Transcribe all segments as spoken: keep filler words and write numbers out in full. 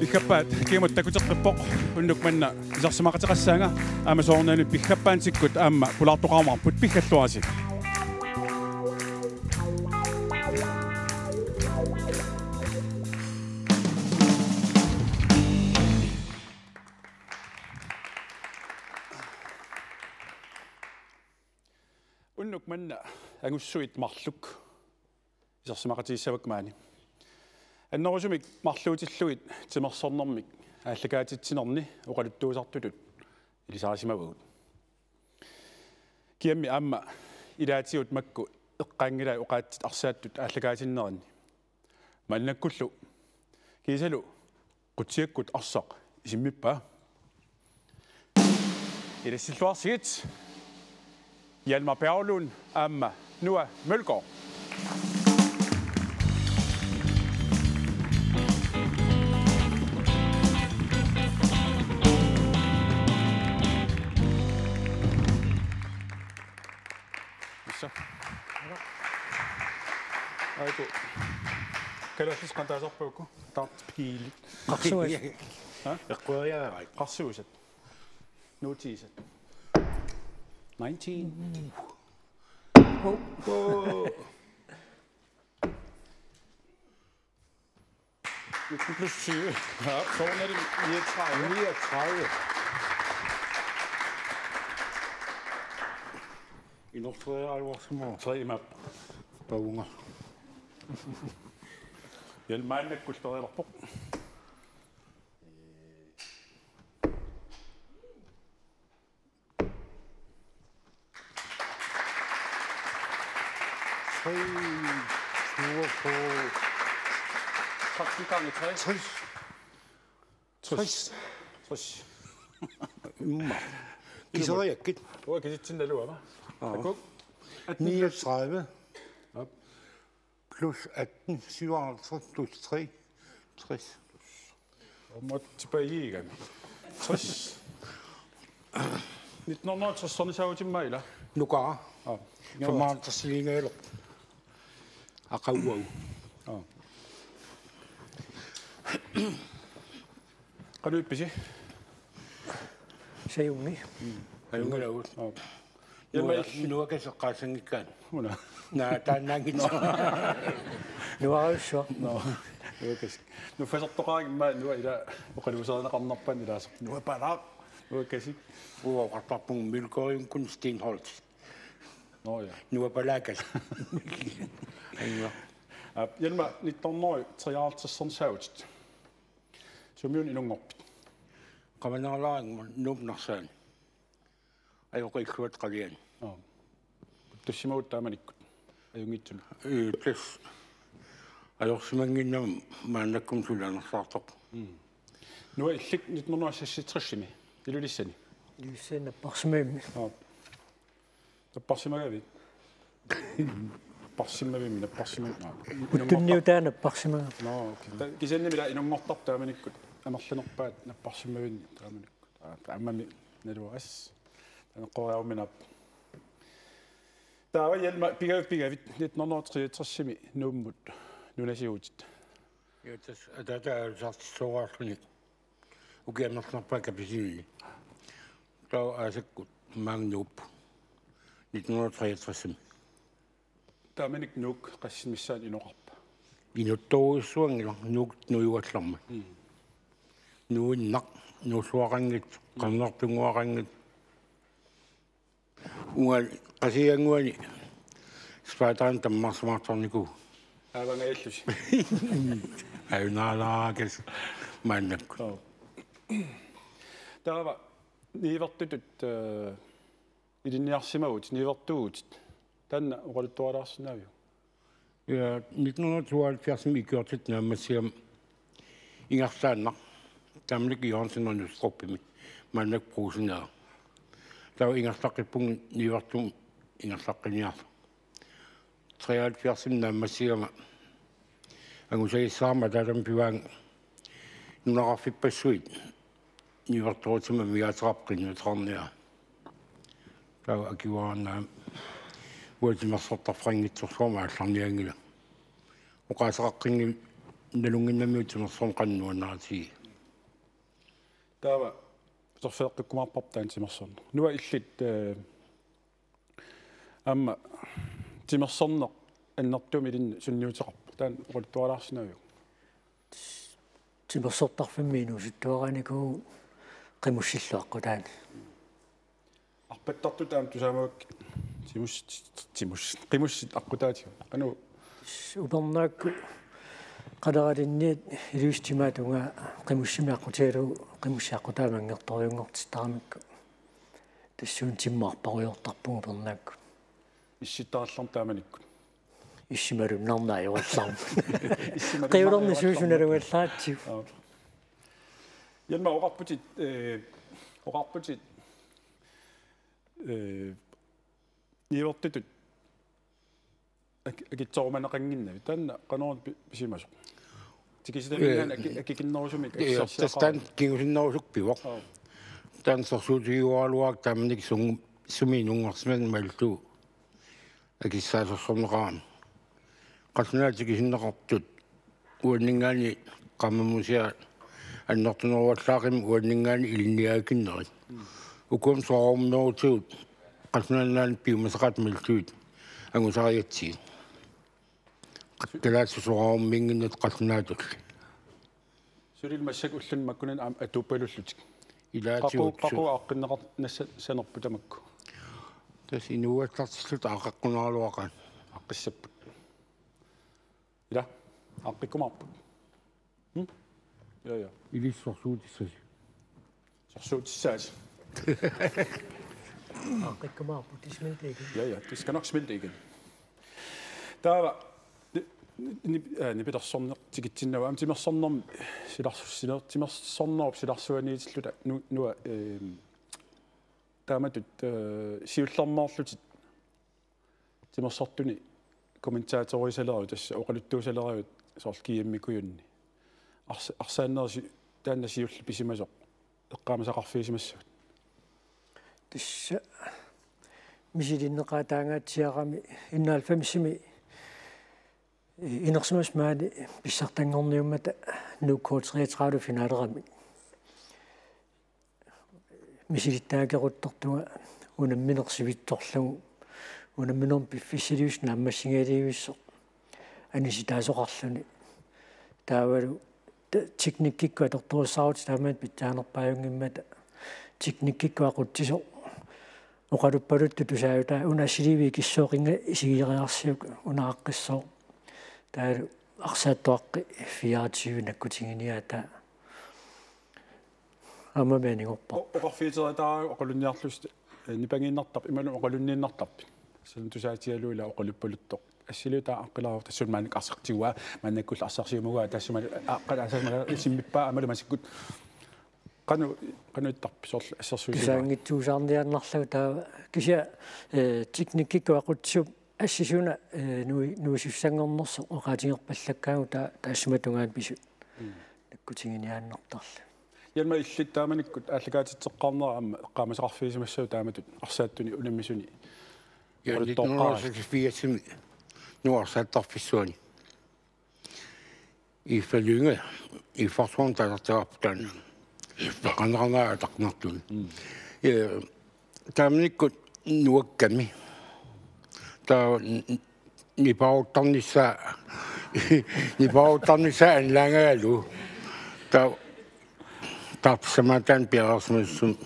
Piggappaat kingumut takuteqqippoq, unnuk manna isersimaqateqassaanga, aamma soorunami piggappaantikkut aamma pulaartoqarumaarput, piggalluarisi. Unnuk manna angussuit marluk isersimaqatigissavakka maani. Annerusumik marluutillugit timersornermik aallakaatitsinerni oqaluttuusartutut ilisarisimavagut. Kiammi aamma ilaatigut makku eqqaanngilai oqaatsit arsaattut aallakaatinneranni. Maannakkullu kiisalu qutsiakkut arsaq isimmippaa. Ilassilluarsigit Hjalmar Berglund aamma Noah Mølgaard. Issa. Aiku. Kalaallisut qanoq taasarpagut? Taarpiili. Qarsuat. Ha? Eqquariarai. Qarsuusat. Nuutigisat. Nineteen. Oh. Oh. Nitten plus tyve. Ja, soorunami niogtredive. Niogtredive. Inortuerialuarsimavoq. Tre imap. Pavunga. Jan maannakkut terialerpoq. Tre, toogfyrre. Tretten gange tre. Tres. Tres. Tres. Imma. Kiseriakkit. Uanga kisitsinnaluama. Aa. Takuuk. Niogtredive. Op. Plus atten, syvoghalvtreds plus tre, tres. Aamma tilbage igen. Tres. Nitten hundrede og tres, sådan så til mig, eller? Nukara. Ja. Femoghalvtreds-iliinngajalerpoq. Aqaguagu. Ja. Qanoq ippisi? Sajunngi. Ajunngilaq. Ja. Nuua, nuua kaseqqaassanngikkaat. Una. Naa, taannaanngitsoq. Nuarussuaq. Nå. Nuua kasik. Nuua fasertoqaangimma nuua ila oqaluuserineqarnerpaat ilaasoq. Nuua palaaq. Nuua kasik. Uanga oqartarpunga Mølgaardiunkun Steenholdt. Nå ja. Nuua palaakas. Aap, Hjalmar, nitten hundrede og treoghalvtreds saavutit. Sumiuna inunngorpit? Qamanarlaangma Nuup Narsaani. Ajoqilluat qaliani. Aa. Tussimagut taamanikkut. Ajunngitsunut. Ee, tassa. Ajorsimannginnama maannakkut sulianersaartoq. Mm. Nuua illit nitten hundrede og seksogtres-imi. Ilulissani. Ilulissani napparsimmavimmi. Aa. Napparsimagavit? Napparsimmavimmi, napparsimma-, aa. Uttunniutaa napparsimagami. Nå, okay. Ta-, kisiannimi ila inunngortarput taamanikkut. Amerlanerpaat napparsimmavinni taamanikkut. Aa, aammami naluara. Taneqqoriarummi naappoq. Taava Hjalmar, pigavit, pigavit, nitten hundrede og treogtres-imi Nuummut nunasigutit. Ja, tassa ataata aalisartissuaraarluni. Ukiut amerlanerpaat kapisilinni. Taava aasakkut maanga Nuup. Nitten hundrede og treogtres-imi. Taamanikkut Nuuk qassinik missaanni inoqarpa? Inuttorujussuanngilaq Nuuk nujugallarmat. Mm. Nuinnaq, nuulluaqanngitsoq, mm, qernertunnguaqanngitsoq. Uanga Qasigiannguani spejderini tammarsimaartarnikuuvoq. Aavangajallusi. Ajunaalaarakas maannakkut. Joo. Taava niuertutut, eh, ilinniarsimavutit, niuertuuvutit. Taanna oqaluttuarilaarsinnaaviuk? Ja, nitten hundrede og tooghalvfjerds-imi ikiortit naammassigama ingerlaannaq. Taamanikkut Jørgensen og Nustrupimi, maannakkut Brugsenip. Taava ingerlaqqippunga niuertumik ingerlaqqinniarlugu. Treoghalvfjerds-imi naammassigama angusagissaarama ataatama pivaannga nunaqarfippassuit niuertorutima amigaataqarpoq qinnuteqarniarlugu. Taava akiguaannaa uanga timersortarfeqanngitsorsuarmik aallarnianngilanga. Oqaaseqaqqinngilanga nalunnginnamiuk timersorneq qanoq nuannaritigiga. Taava uterfigeqqikkumaarparput taanna timersorneq. Nuann' illit, eh, aamma timersorneq annertuumik ilinnut sunniuteqarpa? Taanna oqaluttualaarsinnaavigit? Timersortarfimmi inuusuttuaraanikuuvoq qimussillu aqqutaani. Arpattartut aamma tusaamagukkit timus-, timus-, qimussit aqqutaatigut. Qanoq? Upernaakkut qaleralinniat iliuuseq timaat tungaa qimussimik aqqutigalugu qimussit aqqutaamik angertoriunngortittaramikku. Tassuuna timma arparujoortarpugut upernaakkut. Issittarallarmat taamanikkut. Issimalunnarnaq ajorallarmat. Issimalunnarnaq ajorallarmat. Qiulerneq suusunalugallaraatsigu. Aap. Hjalmar, oqarputit, eh, oqarputit, eh, niuertutut ak-, akitsorumaneqannginnavit. Taanna qanoruna pi-, pisimasoq? Tikisitavingaanni aki-, akikinnerusumik. Ee, akissarsiaqarami. Tassa taanna kingusinnerusukkut pivoq. Aap. Taanna sorsuutigiuaraluarakku taamanikkut sumi-, sumi inunngarsimasoq malillugu akissaasersorneqarami. Qallunaatut tikisinneqartut uanninngaanniit qaammamusiaq annertuneruallaaqimmat uanninngaanniit ilinniagakinnerit. Uku aamma soraarummeerutigut qallunaat nunaanni piumasaqaatit malillugit angusarigatsigit. Kalaallisut soraarummiinnginnatut qallunaatulli. Sulilu massakkut ulluni makkunani aamma atuuppalullutik. Ilaatigut. Qaqugu, qaqugu aaqqinneqarnassanerput tamakku? Tassa inuugallartilluta aaqqeqqunaraluaqaat. Aaqqissapput. Ila, aaqqikkumaarput. Hmm? Ja, ja. Ilissi sorsuutissasi. Sorsuutissaasi. Aaqqikkumaarput, det smelter igen. Ja, ja, det skal nok smelte igen. Taava ni-, ni-, ni-, aa, nipilersorneq tikitsinnagu. Aamma timersornermi silarsu-, siler-, timersornerup silarsuaniitilluta nu-, nuann', ehm, taamatut, eh, siullermeerlutit timersortuni kommentatorisaleruit, tassa oqaluttuusaleruit soorlu GM-ikkujunni. Ars-, arsaannerit taanna siulleq pisimasoq eqqaamasaqarfigisimassavat? Tassa misilinneqaataangaatsiarami enoghalvfemsimi inersimasut maani pissartanngorniummata Nuuk K treogtredive finaleramik. Misilittagaqeruttortunga unammineq sivitsorlugu, unamminermi piffissaliusoq naammassingajalersoq anisitaasoqarluni. Taavalu ta-, teknikkikkut atortorissaarutit taamani pitsaanerpaajunngimmata teknikkikkut aqutsisoq oqaluppaluttut tusaajutaa una assiliiviit kissooqinga isigiiariarsiuk una aaqqissooq. Taavalu arsaattoqqi fireogtyve nakkutiginiaataa. Aamma meninngorpoq. O-, oqarfigiteriataaruk oqalunniarlusi, eh, nipangiinnartarpit, imaluunniit oqalunniinnartarpit. Suli tusaatigalugu ila oqaluppaluttoq. Assiliiviit taava aqqilaarutit tassuuna maannakkut arsartiguaa, maannakkullu arsarsiumaguaa, tassuuna aqqala-, tassuuna isimmippaa aammalu masikkut. Qanoq, qanoq ittarpit soorlu assersuutigalugu? Tusaanngitsuusaarniaannarlugu taava kisianni, eh, teknikkikkut aqutsisup assisuna, eh, nui-, nuisussanngornersoq oqaatigerpallakkaagut taa-, taassuma tungaanut pisut. Mm. Nakkutiginiaannartarlugit. Hjalmar, illit taamanikkut aallakaatitseqqaarnera aamma eqqaamasaqarfigisimassavat taamatut arsaattunik unammisuni? Ja, oqaluttoqqaarassi. Nitten hundrede og seksogfirsimi Nuup arsaattarfissuani. Iffa Lynge, Iffarsuarmi taasartagarput taanna. Iffa. Qanaqanaa ataqqinertuni. Mm. Ja, taamanikkut nuakkami. Taava n-, n-, nipaaruttarnissaa, nipaaruttarnissaa annaagagalugu. Taava taartissamaataani piareersimasussamik.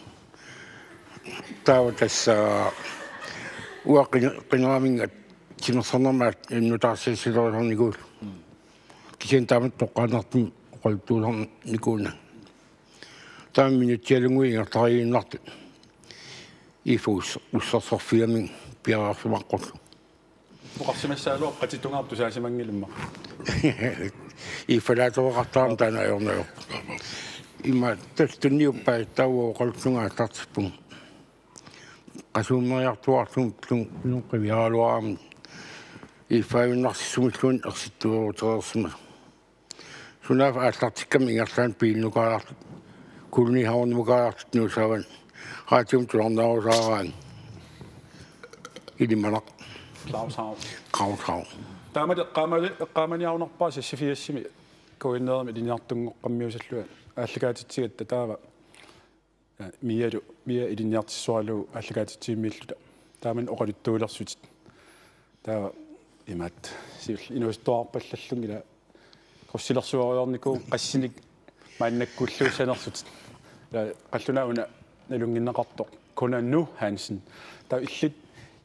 Taava tassa uanga qin-, qineraminnga timersornermi nutaarsiassilerusornikuullugu. Kisianni taamatut toqqaannartumik oqaluttuusarnikuunanga. Taava minutsialunnguit ingerlariinnartut Iffa us-, ussersorfigamik piareersimaqqullugu. Oqarsimassagaluarpoq qatitungaartoq tusaasimanngilaq immaqa. Iffalaatoreqartarami taanna ajornarpoq. Immaqa tassa tunniuppai taava oqaluttunga aallartippunga. Qasuummeriartuaarlunga lung-, lung qiviaraluarami. Iffaajunnarsiummilluunniit ersittuerutereersimasoq. Sunaaffa aallartikkama ingerlaannaq biilinukaartut, kolonihavnimukaartut Nuussaavani, raatiumi tulornaarusaaraanni. Ilimanaq. Claus Haug. Claus Haug. Taama eqqaamani-, eqqaamaniarunarpara seksogfirsimi K N R-imi ilinniartunngoqqammiusallunga aallakaatitsigatta taava Mialu, Mia ilinniartissuaralugu aallakaatitsivimmiilluta. Taamani oqaluttuulersutit. Taava imaat siulleq inuusuttuarpallallunga ila qussillersuariarnikuuvoq qassinik maannakkulluussanersutit. Ila qallunaat una nalunngineqartoq Kuna Nu Hansen. Taava illit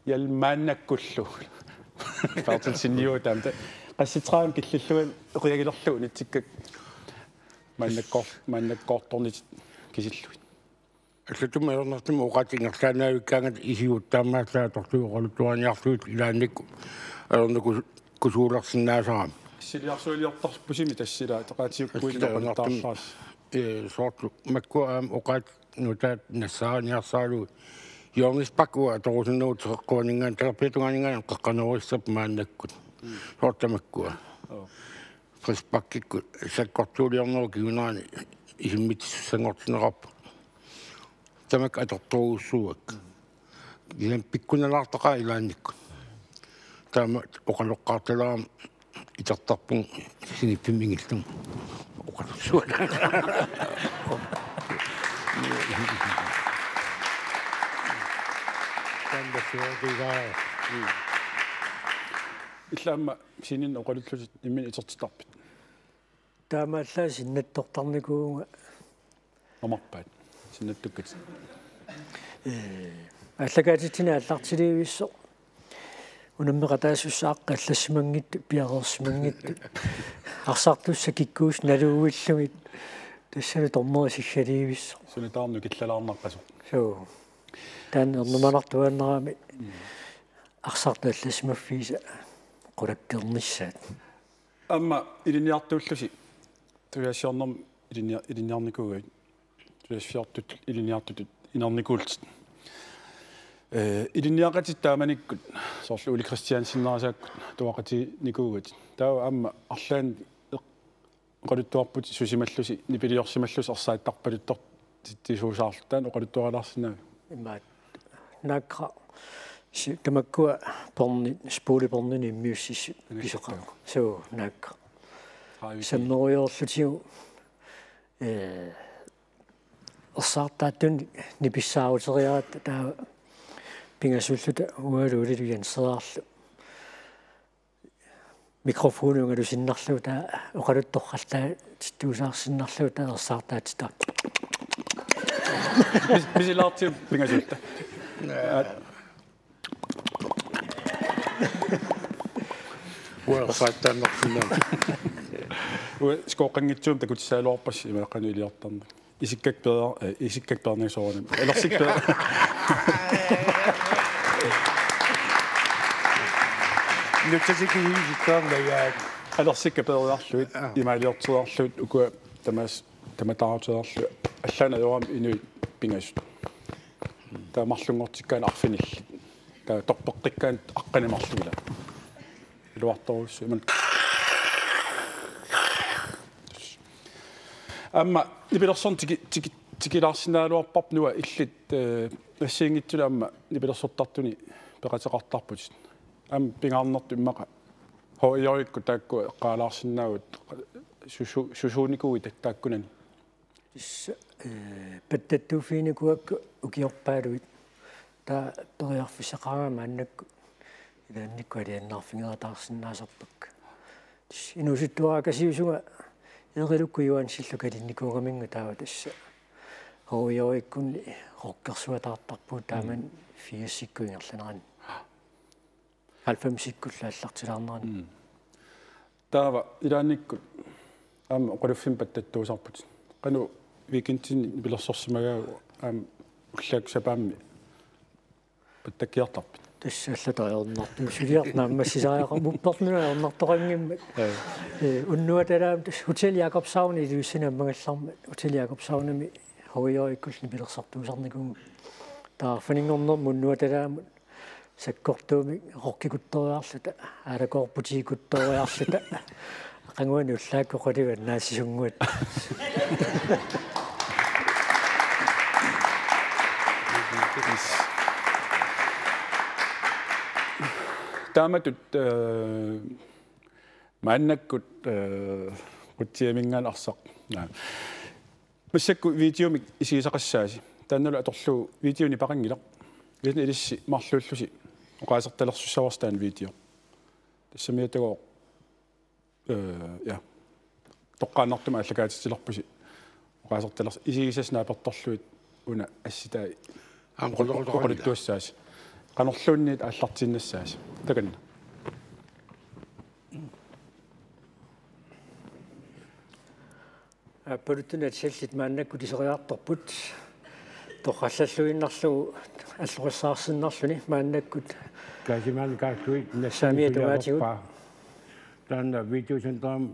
Jal maannakkullu. Berthelsenniuvoq taama. Qassitraanik killillugu eqiagilerlugu unitsikkakku maannakkoor-, maannakkoortornitit kisillugit. Allattumik ajornartumik oqaatsit ingerlaannaavikkaangatta isigut taamaallaat atorlugit oqaluttuarniarlugit ilaannikkut ajornakusuulersinnaasarami. Assiliarsualiortarpusimi tassa ila ataqatigiippugut. Assiliarsualiortarput. Oqaluttuartarput. Ee, soorlu makkua aamma oqaatsit nutaat nassaariniarsaralugu. Hjørnets Bak uanga atorusunnagu teqeqquaninngaanniit, talerpiata tungaaninngaanniit qeqqanoorissappat maannakkut. Mm. Soorlu tamakkua. Joo. Frisparkikkut sakkortuuliornerup kingunerani isimmitissussanngortinneqarpoq. Tamakku atortorujussuuakka. Kisianni pikkunalaartaqaaq ilaannikkut. Taama oqaloqqaartalaarama itertarpunga siniffimmik ingillugu. Oqalussuala. Taanna suoqigaa. Illit aamma scenemik oqalullutit imminut itertitarpit? Taamaallaat sinnattortarnikuuvunga. Omarpaat. Sinnattukkatit. Ee, aallakaatitsineq aallartilivissoq. Unammeqataasussaaqqat allassimanngitsut, piareersimanngitsut. Arsartussat kikkuussat naluuillugit. Tassalu dommeri siggalivissoq. Suna taarnuk killalaarnaqqasoq. Suu. Taanna ernumanartuaannarami. Mm. Arsartut allassimaffiisa qulakkeernissaat. Aamma ilinniartuullusi tusagassiornermi ilinnia-, ilinniarnikuugakkit. Tusagassiortut ilinniartutut inernikullutit. Ee, ilinniaqatit taamanikkut soorlu Ole Kristiansenerisaakkut atuaqatiginikuugakkit. Taava aamma arlaannik eq-, oqaluttuarputit susimallusi, nipiliorsimallusi ersaattarpaluttortitsisuusaarlutit, taanna oqaluttuarilaarsinnaaviuk? Imaat. Naagga si-, tamakkua børnit, spolebørnini immiussissut. Naagga. Pisoqarpoq. Suu, naagga. Haa, okay. Sammerujoorlutigu, ee, ersaartaattunik nipissaaruteriaratta taava pingasulluta uangalu Ole Jenserlu. Mikrofoni ungalusinnarlugu taava oqaluttorallartittuusaarsinnarlugu taava ersaartaatitta. Mis-, misilaartigu pingasulluta. Uersaattannersinna. Uanga skooqqanngitsumik takutissagaluarpassi imaluunniit iliortarneq. Isikkakka peer-, eh, isikkakka peerneq soorunami. Alersikka peer-, Nutsatikka isikkaarnajaat. Alersikka peeriarlugit, aa, imaaliorteriarlugit, ukua tamaasa, tamataaruteriarlugit, allanik ajorami inuit pingasut. Taava marlunngortikkaanni arfinillit. Taava torpeqqikkaanni aqqaneq-marluk ila. Iluartorujussuuvoq imannak. Aamma nipilersorneq tiki-, tiki-, tikilaarsinnaagaluarparput, Nuka, illit, eh, assigiinngitsunik aamma nipilersortartunik peqateqartarputit. Aamma pingaarnertut immaqa H I J-ikkut taakku eqqaalaarsinnaavugut susu-, susuunikuuit taakkunani. Tassa, eh, pattattuuffiginikuuakka ukiorpaaluit. Taava periarfissaqaraangat maannakkut ilaannikkut alianaarfigineqarsinnaasarpakka. Tassa inuusuttuarakasiusunga Eerilukkut Johansillu kalinnikuugaminnga taava tassa H I J-ikkunni rockersuataartarpugut taamani, mm, firsikkut ingerlaneranni. Halvfemsikkullu aallartilaarneranni. Mm. Taava ilaannikkut aamma oqaluffimmi pattattuusarputit. Qanoq weekendini nipilersorsimagaavit aamma ullaakkut sapaammi pattakkiartarpit? Tassa allatut ajornartoq. Suliaq naammassisariaqarpoq uppernaru ajornartoqanngimmat. Ja. Eh, unnuatalaamut tassa Hotel Jakobshavn Ilulissani ammagallarmat. Hotel Jakobshavnimi H I J-ikkullu nipilersortuusarnikuuvugut. Taava arfininngornermi unnuatalaamut sakkortuumik rockikuttoriarluta, aalakoorputigikuttoriarluta. Aqaguani ullaakkut oqaluit annaassisunnguit. Taamatut, eh, maannakkut, eh, Qutsiaminngaanniit arsaq. Naa. Massakkut videomik isigisaqassaasi. Taannalu atorlugu videoni paqanngilaq. Kisianni ilissi marluullusi oqaasertalersussavarsi taanna video. Tassami atagooq, eh, ja. Toqqaannartumik aallakaatitsilerpusi. Oqaasertalers-, isigisassat naapertorlugit una assitai. Aamma qullequtaqanngilaq. Oqaluttuassaasi. Qanorluunniit aallartiinnassaasi. Takanna. Aappaluttunik atisat maannakkut iseriartorput. Torrallalluinnarlugu allorissaarsinnarluni maannakkut. Kaasimaani kaallui nassaami saamiata tungaatigut. Taanna videocenterimut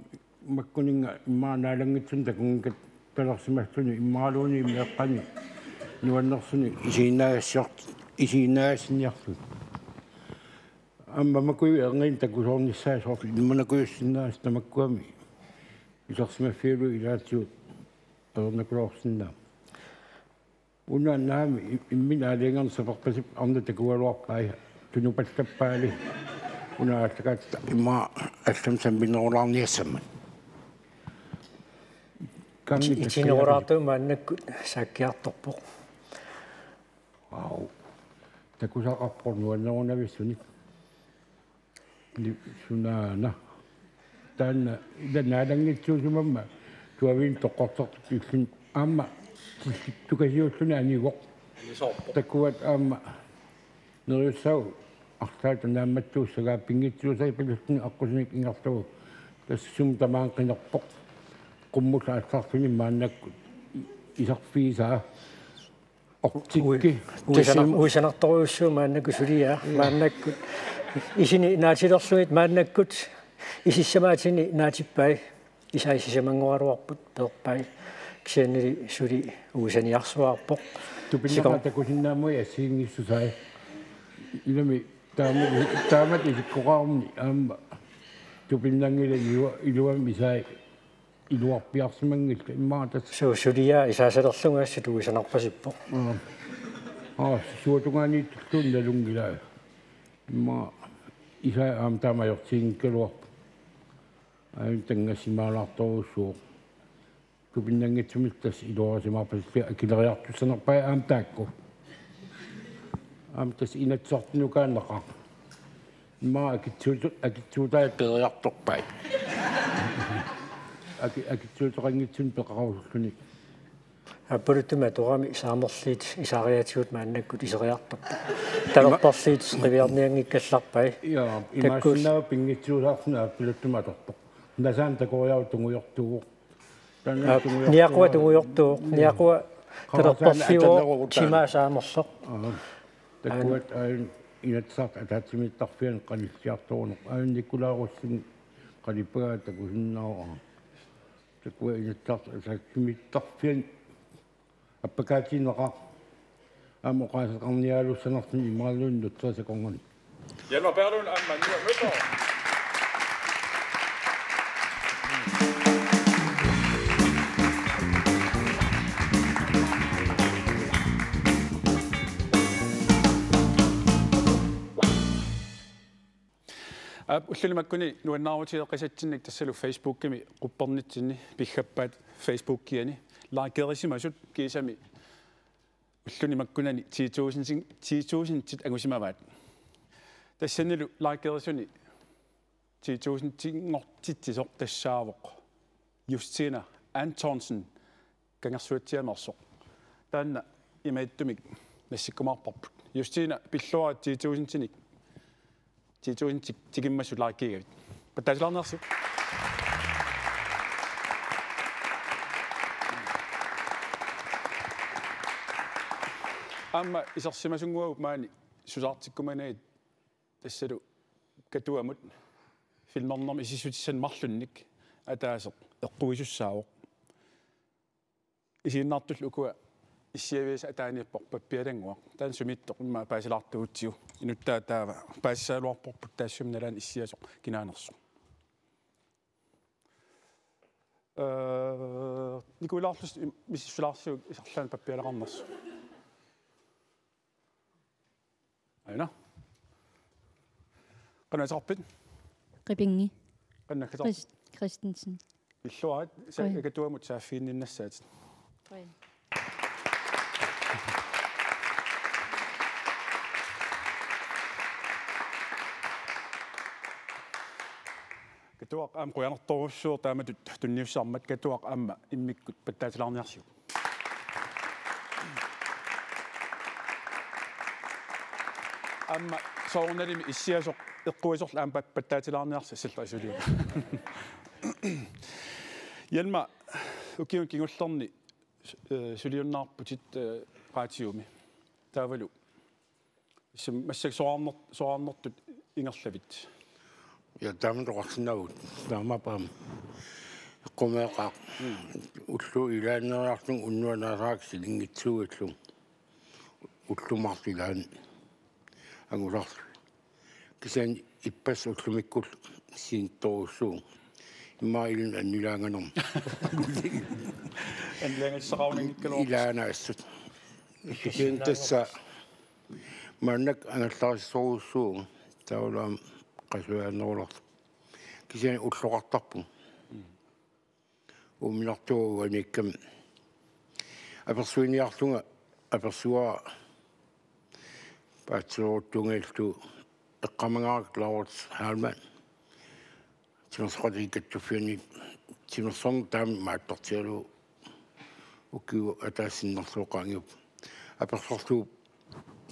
makkuninnga immaqa naalanngitsunik takunngikkattalersimallutik immaqaluunniit meeqqanik nuannersumik isiginnaassior-, isiginnaasinniarlutik. Aamma makuju erniinnaq takusoornissaat soorlu immanakujussinnaasut tamakkuami. Isersimaffigalugu ilaatigut ajornakuloorsinnaammat. Una naamik i-, imminut aalajangerneq saperpasippoq arnat takugaluarpai, tunupallappaali. Una aallakaatitaq immaqa allamik samminerulaarniassammat. Kangi iti-, itinerulaartuumik maannakkut saakkiartorpoq. Au. Takusaqarpoq nuannerunavissunik. Li-, sunaana. Taanna ila naalanngitsuusimammat tuaviin toqqortartut illun aamma tilliktukasiulluni anivoq. Anisoorpoq. Takuat aamma neriussaagut arlaata naammattuussagaa pinngitsuusaipaluttunik aqqusinik ingerlagu. Tassa sumi tamaani qinerpoq. Qummut aallarluni maannakkut iserfigisaa. Ortikki. Ui-, uisanar-, uisanartorujussuuvoq maannakkut suliaa, ja, maannakkut. Isini naatilerlugit maannakkut isissamaatini naatippai. Isai sisamanngoraluarput peerpai. Kisiannili suli uisaniarsuaarpoq. Tupinnaqaaq. Sikor-, takusinnaammut assigiinngissusai. Ilami taama, taamatut isikkoqarummi aamma tupinnanngilaq ilua-, iluamik isai iluarpiarsimanngillat immaqa tassa. Su-, suliaa isaasalerlugu assut uisanarpasippoq. Aa. Aa, suatungaaniittulluunniit nalunngilai. Immaqa isai aamma taama ajortiginngikkaluarpoq. Aajuna tanngassimaalaartorujussuuvoq. Tupinnanngitsumik tassa iluarisimaarpasillunga akileriartussanerpai aamma taakku. Aamma tassa Inatsisartunukaannaqaaq. Immaqa akitsuutu-, akitsuutai peeriartorpai. Aki-, akitsuuteqanngitsunik peqarusulluni. Aappaluttumik atorami saamerliit isaariaatigut maannakkut iseriartorput. Talerperliit qiviarnianngikkallarpai. Ja, takkut. Imaassinnaavoq pinngitsuusaarluni aappaluttumik atortoq. Nasaam takoriaruk tungujortuuvoq. Taanna, aa, tungujortuuvoq. Niaqua tungujortuuvoq. Ja. Niaqua qarasaani talerperliuvoq atanerugut taanna. Timaa saamerloq. Aa. Takuat aajuna Inatsisartut ataatsimiittarfianni qanilliartoruneq. Aajuna Nikolaj Rosing qalipaagaa takusinnaavara. Takuat Inatsisartut ataatsimiittarfianni appakaatigineqaaq. Aamma oqaaseqarnialussanerluni imaluunniit nutserissaqarnani. Hjalmar Berglund, Anna Møller. Aap, ulluni makkuni nuannaarutigeqqisatsinnik tassalu Facebookimi quppernitsinni piggappaat Facebookiani likerisimasut kiisami ulluni makkunani ti tusind, ti tusindit angusimavaat. Tassanilu likerisuni ti tusindinngortitsisoq tassaavoq Justina Antonsen Kangersuatsiameersoq. Taanna imaattumik nassikkumaarparput. Justina, pilluarit ti tusindinik, ti tusindit tikimmassuk likigavit. Pattaasilaarniarsiuk. Aamma isersimasunnguagut maani susaartikkumanagit tassalu Katuamut filmernermi isissutissanik marlunnik ataaseq eqquisussaavoq. Isiginnaartullu ukua issiaviisa ataaniippoq pappialannguaq. Taanna sumiittoq immaqa paasilaartugutsigu. Inuttaa taava paasisagaluarparput taassuma nalaani issiasoq kinaanersoq. Ee, Nikolaj Rosing im-, misissuilaarsiuk iserlaannaq pappialeqarnersoq. Aajuna. Qanoq ateqarpit? Qipingi. Qanoq ateqarpit? Chris-, Christensen. Pilluarit, sa-, Qujan. Katuamut saaffiginninnassaatit. Qujan. Katuaq aamma qujanartorujussuuvoq taamatut tunniussarmat, Katuaq aamma immikkut pattaatilaarniarsiuk. Aamma soorunalimi issiasoq eqquisorlu aamma pat-, pattaatilaarniarsi sillerisuliu. Hjalmar, ukiuni kingullerni, eh, suliunnaarputit, eh, raatiumi. Taavalu. Sim-, massakkut soraarner-, soraarnertut ingerlavit? Ja, taama toqarsinnaavugut. Taamaappoq aamma. Eqqumeeqaaq. Ulloq ilaanneeriarlunga unnuaq naasaarakku silinngitsuugalunga. Ullut marluk ilaanni angusarlugit. Kisianni ippassaq ullumikkullu sinittorujussuuvoq. Immaqa ilunnut annilaanganermut. Annilaangassaqarunanngikkaluarpoq. Ilaanni assut. Kisianni tassa maannakkut angerlarisorujussuuvoq. Taavalu aamma qasujaannerulerlugu. Kisianni ulloqartarpunga. Uuminartuuvoq uaniikkami. Apersuiniarlunga apersuara paatsooruttuungalu eqqaamangaarakku Laurits Heilmann. Timersoqatigiit Kattuffianni timersorneq taama imaattortigalugu ukiup ataatsip sinnerluup qaangiuppat. Apersorlugu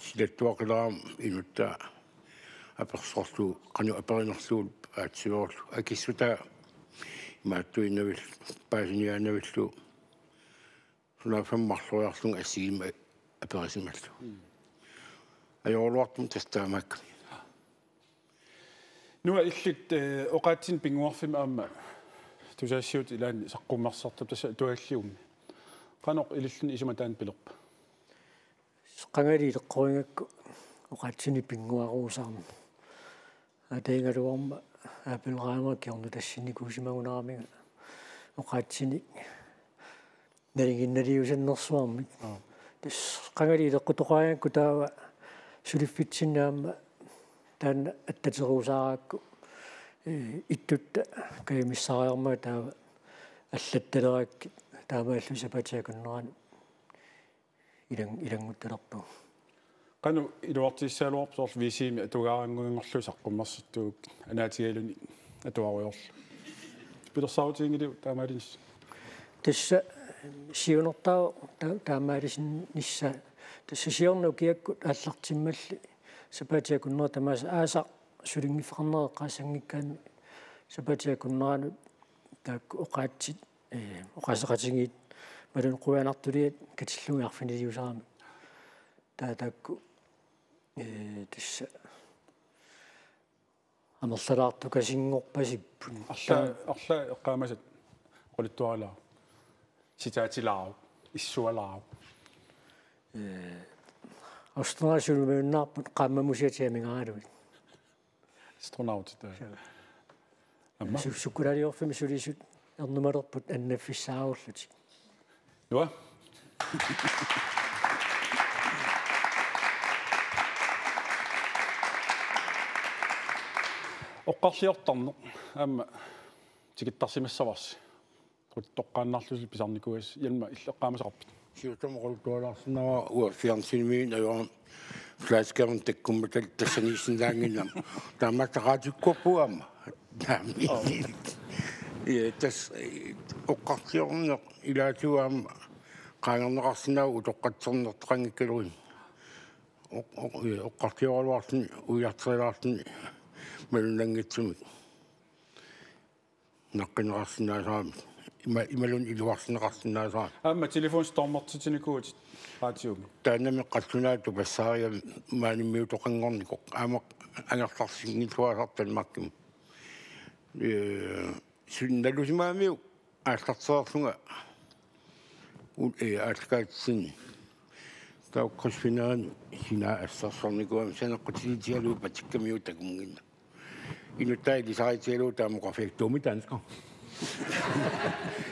silattuaqilerama inuttaa apersorlugu qanoq aperinerlugu paatsoorlugu akissutaa imaattuinnavillugu paasiniaannavillugu. Sunaaffa marloriarlunga assigiimmik aperisimallugu. Ajoraluartumik tassa taamaakkami. Nuka, illit, eh, oqaatsinik pinnguarfimmi aamma tusagassiuutip ilaanni saqqummersartut tassa atuagilliummi. Qanoq ililluni isuma taanna pilerpa? Qangali ileqqorigakku oqaatsinik pinnguaruusaarneq. Ataagaluarma Abel Reimer kingornutassinikuusimagunaramiga oqaatsinik nalinginnaliusannersuarmik. Aa. Tassa qangali ileqqutoqarigakku taava suliffitsinni aamma taanna attateruusaarakku, eh, ittut kajumissariarmata taava allattalerakkit taamaallu sapaatip akunneranut ilan-, ilannguttalerpugut. Qanoq iluartissagaluarpa soorlu V C-mi atugaarannguanngorlugu saqqummersittugut anaatigaluni atuarujoorlugu? Pilersaarutiginngiliuk taamaalinissaq? Tassa siunertaavoq ta-, taamaalisinnissaa. Tassa siorna ukiakkut aallartimmalli sapaatip akunnera tamaasa aasaq sulinngiffeqarnera eqqaassanngikkaanni sapaatip akunneranut taakku oqaatsit, eh, oqaaseqatigiit imaluunniit qujanartuliat katillugit arfiniliusaramik. Taava taakku, eh, tassa amerlalaartukasinngorpasippoq. Arla-, arlaat eqqaamasat oqaluttuarilaaruk. Citaatilaaruk. Issualaaruk. Eh, astronautit sulimajunnarput qaammamusiatik amigaralugit. Astronautit, eh. Joo. Aamma? Su-, sukkulaaliorfimmi sulisut ernumalerput annaffissaarullutik. Joo. Oqarliortarneq aamma tikittarsimassavarsi. Quttoqqaannarlusi pisarnikuugassasi, Hjalmar, illit eqqaamasaqarpit? Siullermik oqaluttualaarsinnaavat uanga fjernsynikkut ajorama flaskevand takkummata tassaniissinnaannginnama. Taamaattoq raatiukkuupput aamma. Taami. Oo. Ja, tassa, eh, oqarliorneq ilaatigut aamma qaangerneqarsinnaavugut utoqqatserneqanngikkaluarluni. Oq-, oq-, ja, oqarlioraluarluni, uiarterilaarluni malunnanngitsumik. Naqqineqarsinnaasarami. Ima-, imaluunniit iluarsineqarsinnaasarami. Aamma telefoni stormertitinikuuvutit raatiumi. Taannami qallunaatut tupassaarigamik maanimmiutoqanngornikoq. Aamma angerlarsinngilluasarpoq Danmarkimi. Ee, sunnalusimagamiuk aallartereerlunga u-, ee, aallakaatitsinni. Taava krydsfinderimi sinaa assersornikuugami saneqqutigiitigalugu patikkamiuk takunnginnama. Inuttai ilisaritigalugu taama oqarfigaakka: "Du er dansker."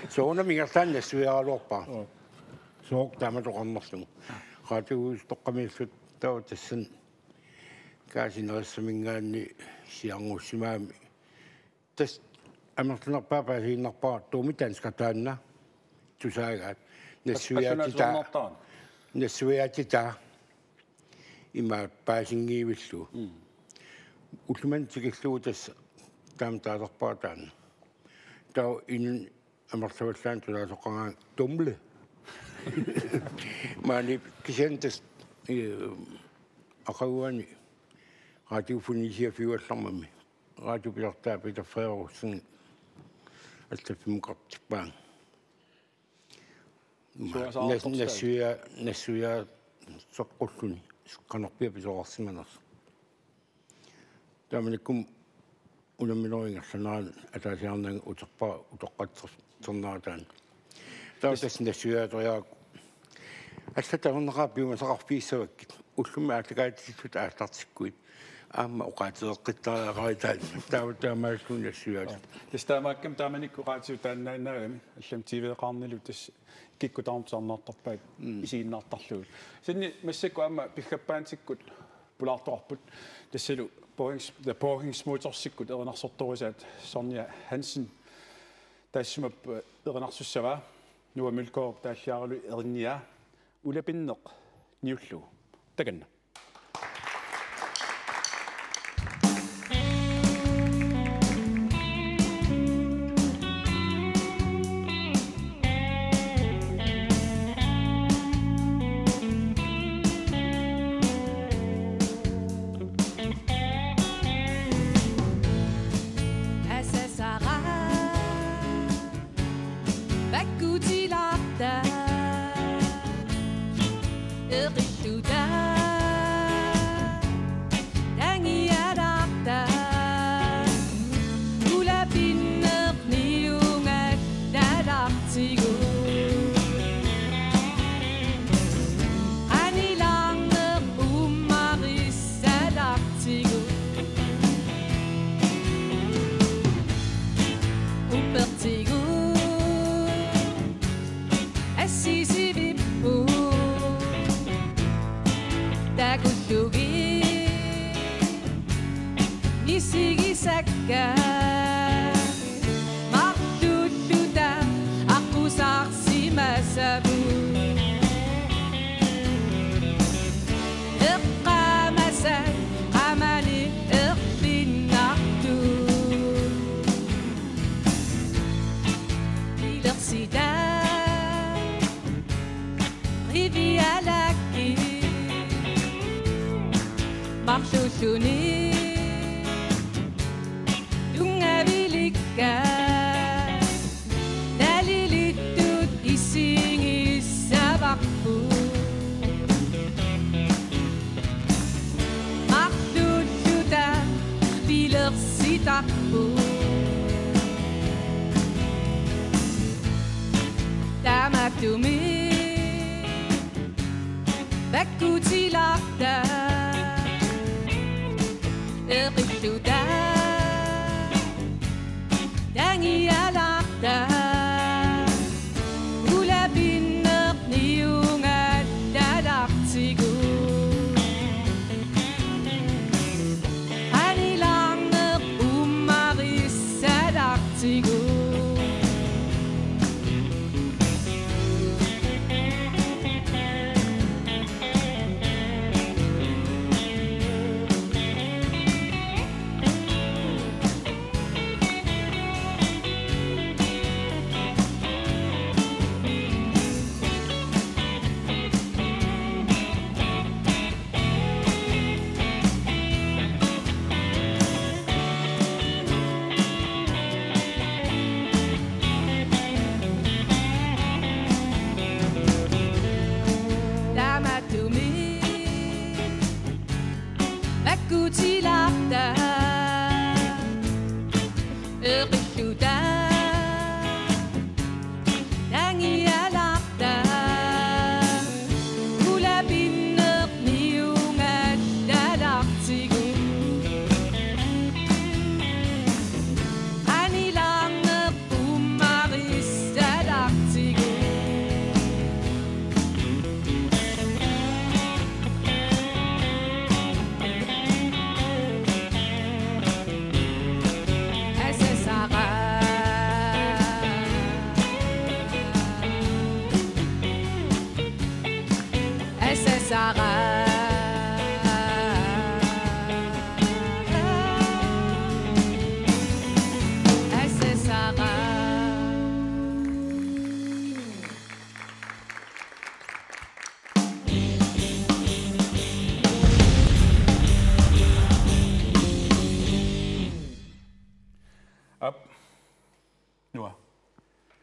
Soorunami ingerlaannaq nassuiaraluarpara. Joo. Sooq taamatut oqarnerlugu. Raatiujussitoqqamiilluta taava tassani Kaasinerissaminngaanniit siarngussimagamik. Tassa amerlanerpaaq paasiinnarpara: "Du er dansker" taanna tusaagaat. Nassuiaatitaa. Nassuiaatitaa. Ima paasinngivillugu. Mm. Ullumanna tikillugu tassa taama taasarpara taanna. Taava inunnut amerlavallaanut tulaasoqaraangat Tumle. Maani kisianni tassa, eh, aqaguani radiofoniisiafiuallarmammi. Radiopisortaa Peter Frederiksen allaffimmukartippaanga. Suasaartortai. Nas-, nassuia-, nassuiaaseqqulluni qanorpiaq pisoqarsimanersoq. Taamanikkut unamminerup ingerlanerani ataasiarnanga uterpara utoqqatsernerataani. Taava tassa nassuiaateriarakku. Allat takornaqaat piumasaqarfiissavakkit. Ullumi aallakaatitillutit aallartikkuit. Aamma oqaaseqqittariaqaritaat. Taava taamaallugu nassuiaat. Tassa taamaakkami taamanikkut radiu taannaannaagami. Allamik T V-qaarnilu tassa kikkut tamarmik tusarnaartarpaat. Mm. Isiginnaartarlugit. Kisianni massakkut aamma piggappaantikkut pulaartoqarput. Tassalu Borings-, Borings Motorsikkut erinarsortorisaat Sonja Hansen. Taassuma, eh, erinarsussavaa. Noah Mølgaard taalliaralu erinniaa. Ulapinneq niullugu. Takanna. Asasara pakkutilaarta eqilluta tangialaarta ulapinneq niungallalartigu anilaarneq ummarissalartigu uppertigu assisivippu takullugit misigisakka marlulluta aqqusaarsimasavut eqqaamasat qamani erlinnartut pilersitat rivialakki marlulluni tunngavilikka nalilittut isigissavarput marlulluta pilersitarput tamatumi pakkutilaarta eqilluta tangialaarta ulapinneq niungallalartigu anilaarneq ummarissalartigu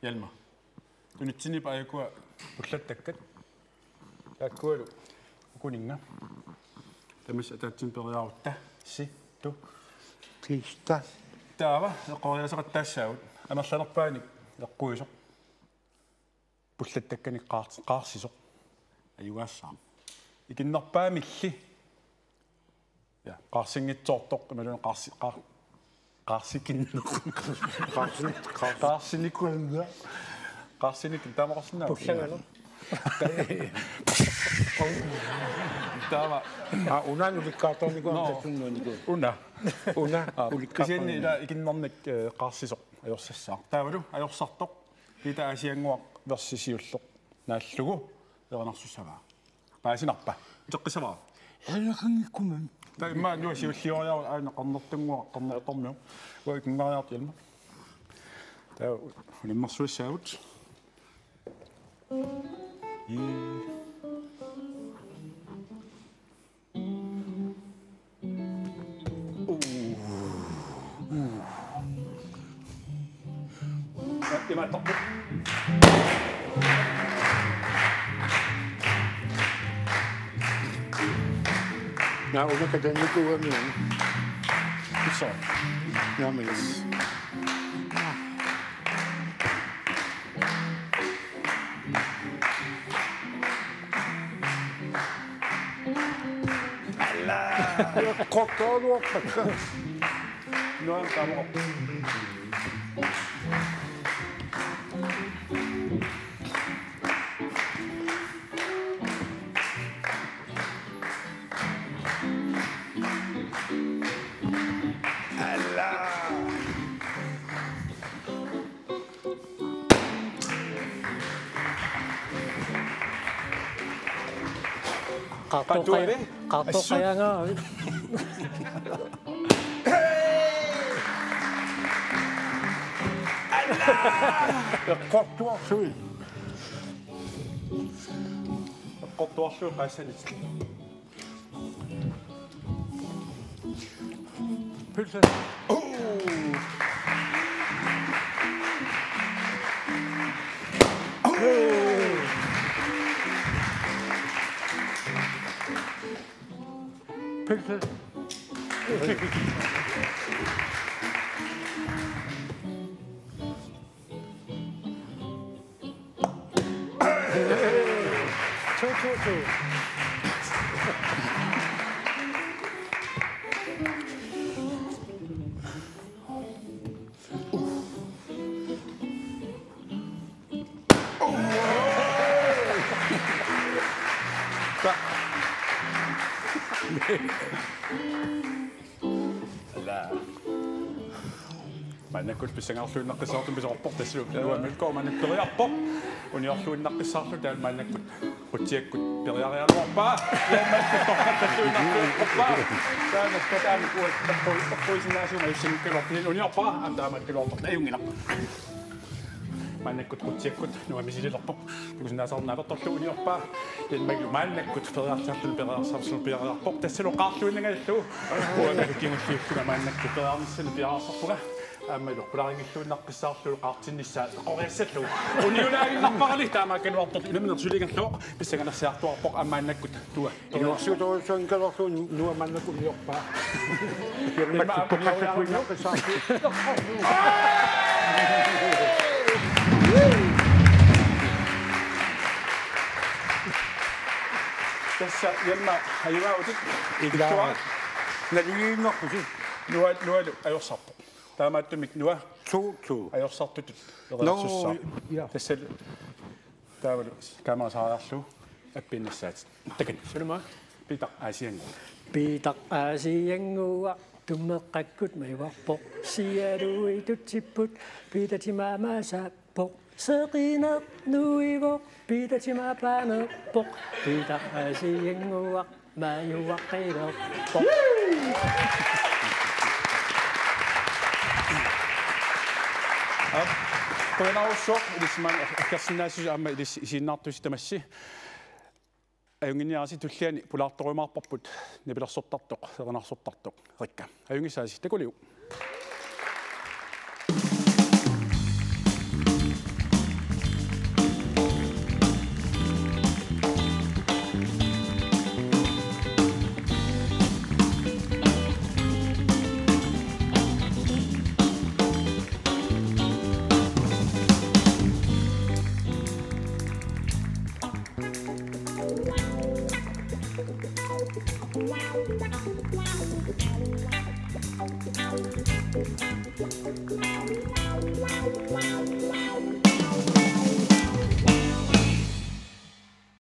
Hjalmar. Tunitsinni paajukua pullattakkat. Taakkualu ukuninnga. Tamassi ataatsimik periarutta. Si. Tu. Klista. Taava, eqqoriaaseqattaassaagut. Amerlanerpaanik eqquisoq. Pullattakkanik qaars-, qaarsisoq. Ajugaassaaq. Ikinnerpaamilli. Ja, qaarsinngitsoortoq, imaluunniit qaarsi-, qaar-, qaarsikinneq. Qaarsin-, qaar-, qaarsinikuunna. Qaarsinik taamaqarsinnaavoq. Pullagalu. Taava. Aa, unaana ulikkaartornikuuvoq. No. Tassunnuunikuuvoq. Una. Una. Aa, ulikkaartornikuuvoq. Kisianni ila ikinnernik, eh, qaarsisoq ajorsassaaq. Taavalu ajorsartoq. Peter Aasiannguaq versus siulleq naallugu erinarsussavaa. Paasinarpa? Uteqqissavara? Aalajangikkuma. Taava immaqa Nuua siullioriaruk aana Qarnertunnguaq, Qarnertormiu. Uanga ikinngariartut Hjalmar. Taava unammersuissaagut. Ii. Imaattarpoq. Naa, una katannikuugami. Kissa. Naa, miis. Alla! Eqqortoruarpakka. Nuann taamaqarpoq. Alla! Qartoqqaja-, Qatuari? Qartoqqajaanga. Assut. Eqqortuarlugit. Eqqortuarlugit qaassanit. Pølse. Oh! Pølse. To, to, to. Ala. Maannakkut pissangarluinnaqqissaartumik pisoqarpoq tassalu. Nuannerpoq maannakkut periarpoq. Uniorluinnaqqissaarlugu taava maannakkut qutsiakkut periariaraluarpaa. Maannakkut torrattalluinnarluinnarpaa. Taava nakkataamik uattaqquisinnaasuma issinngikkaluarpaa. Uniorpara aamma taamaakkaluartoq ajunngilaq. Maannakkut qutsiakkut Nuann misililerpoq. Takusinnaasarnaalertorlugu uniorpaa. Hjalmarilu maannakkut periarsaarluni periarsaarluni periarpoq. Tassalu qaarluinnangajallu. Uanga kingulliullunga maannakkut periarnissani periarsarpunga. Aammalu qularinngilluinnaqqissaarlugu qaartinnissaa eqqoriassallugu. Uniulaaginnarparali taamaakkaluartoq unamminersuliinnarlugu pissanganarsiartuarpoq aamma maannakkut Nuann. Inuarsuutorusuanngikkaluarlugu Nuann maannakkut uniorpaa. Hjalmar tukkassakkuinnaqqissaarpoq. Tassa Hjalmar ajugaavutit. Ilaa. Naligiinnarpusi. Nuann, Nuannilu ajorsarpoq. Taamaattumik Nuann. Su, su. Ajorsartutut. No, eqeersussaa. Ja. Tassa taavalu kamera saariarlugu appiinnassaatit. Takanna. Sunama? Peter Aasiannguaq. Peter Aasiannguaq tummeqqakkut majuarpoq. Sialuit tutsipput. Peter timaamaassaappoq. Seqineq nuivoq. Peter timaapaanerpoq. Peter Aasiannguaq majuaqqilerpoq. Aap, qujanarsuaq ilissi maani aggersinnaasusi aamma ilissi isiginnaartusi tamassi. Ajunnginniarisi, tulliani pulaartorujumaarparput nipilersortartoq, erinarsortartoq, Rikka. Ajunngissaasi, takuliuk.